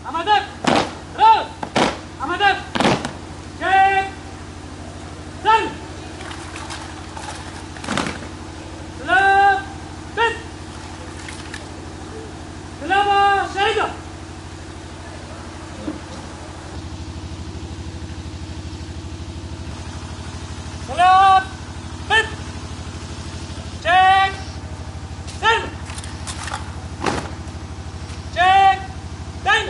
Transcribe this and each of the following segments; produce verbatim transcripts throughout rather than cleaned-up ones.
Amade! Rast! Amade! Çek! Sen! Silah! Bit! Silahla şehida! Silah! Bit! Çek! Sen! Çek! Sen!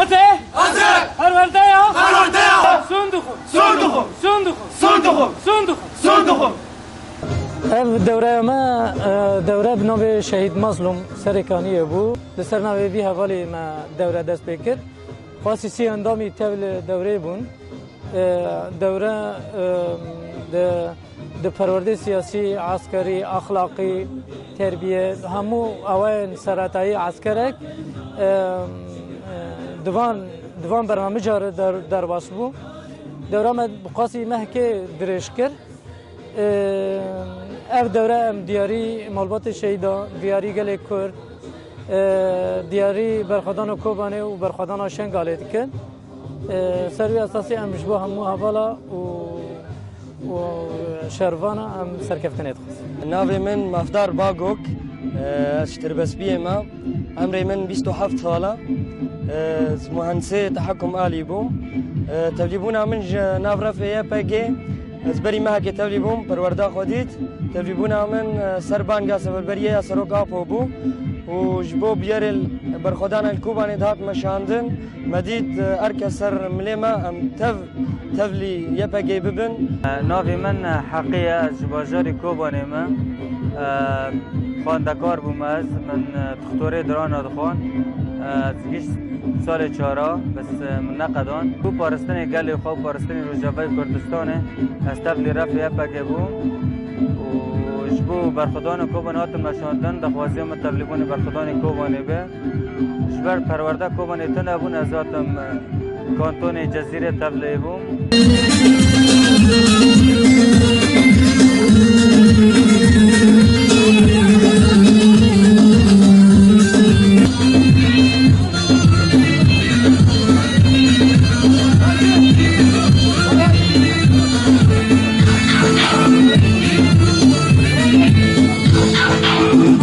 Ete! Ete! Perwerdeya! Perwerdeya! Sun dixwim! Sun dixwim! Sun dixwim! Sun dixwim! Sun dixwim! Sun dixwim! Ev dewreya me, e, dewre bi navê Şehîd Mazlûm Serêkaniyê bû. Li ser navê vî hevalî me dewre dest pê kir. Xwesî sî endamî tev li dewrê bûn. E, dewre, e, di, di perwerdê siyasî, eskerî, exlaqî, terbiye, hemû awayên seretayî eskerek, e, e, di van, di van bernamija re der-, derbas bû. Dewra me bi qasî mehkê dirêj kir. Ev dewre em diyarî malbatê şehîdan, diyarî gelê Kurd, diyarî berxwedana Kobanê û berxwedana Şengalê dikin. Ser wî esasî em ji bo hemû hevala û, û şervana em serkeftinê dixwazin. Navê min Mafdar Bagok, ez ji Tirbespiyê me. Emrê min bîst û heft sal e. Ez muhendisê tehekum alî bûm. Tevlîbûna min ji nav refê Y P G, ez berî mehekê tevlî bûm, perwerda xwe dît. Tevlîbûna min ser banga seferberiyê ya Serok Apo bû û ji bo biyerê berxwedana li Kobanê dihat meşandin. Me dît, e, erke ser milê me, em tev, tevlî Y P G bibin. Navê min Heqî ye, ez ji bajarê Kobanê me. E, xwendekar bûme ez, min, e, dixtorê dirana dixwand. E, ez gihîşt salê çara, bes, e, min neqedan. Ku paristinê gelê xwe û paristinê Rojavayê Kurdistanê, ez tevlî refê Y P G bûm. Û ji bo berxwedana Kobanê hatim meşandin, daxwaziya min tevlîbûnê berxwedanê Kobanê be. Ji ber perwerde Kobanê tune bûn, ez hatim, e, kantonê Cezîrê tevlê bûm.